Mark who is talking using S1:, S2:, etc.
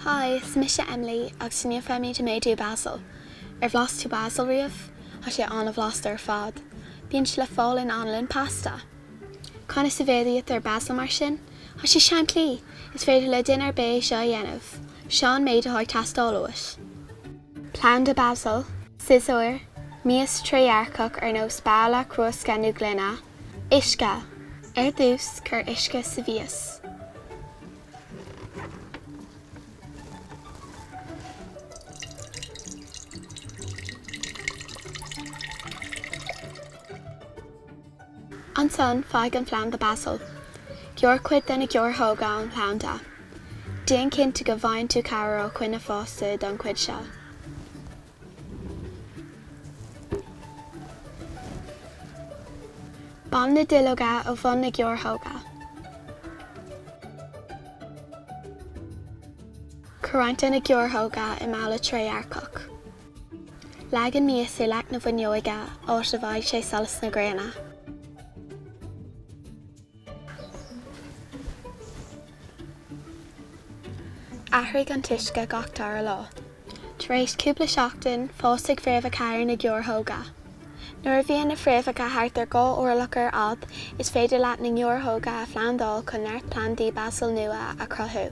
S1: Hi, is mise Emily agus inniu beimid ag méadú basil. Ar bhlas tú basil riamh? Tá sé an-bhlasta ar fad. Bíonn sé le fáil in anlann pasta. Conas a mhéadaítear basil mar sin? Tá sé simplí! Is féidir le duine ar bith é seo a dhéanamh. Seo an méid atá ag teastáil uait. Planda basil, siosúr, mias trédhearcach ar nós babhla crúsca nó gloine, uisce. Ar dtús, cuir uisce sa mhias. Ansan, faigh an planda basil. Gearr cuid de na gearrthóga ón phlanda. Déan cinnte go bhfaigheann tú cabhair ó dhuine fásta don chuid seo. Bain na duilleoga ó bhun na gearrthóga. Cuir roinnt de na gearrthóga i mbabhla trédhearcach. Leag an mias ar leac na bhfuinneoige, áit a bhfaighidh sé solas na gréine. Athraigh an t-uisce gach dara lá. Tar éis cúpla seachtain, fásfaidh fréamhacha ar na gearrthóga. Nuair a bhíonn na fréamhacha thart ar 2 orlach ar fhad, is féidir leat na gearrthóga a phlandáil chun neart plandaí basil nua a chruthú.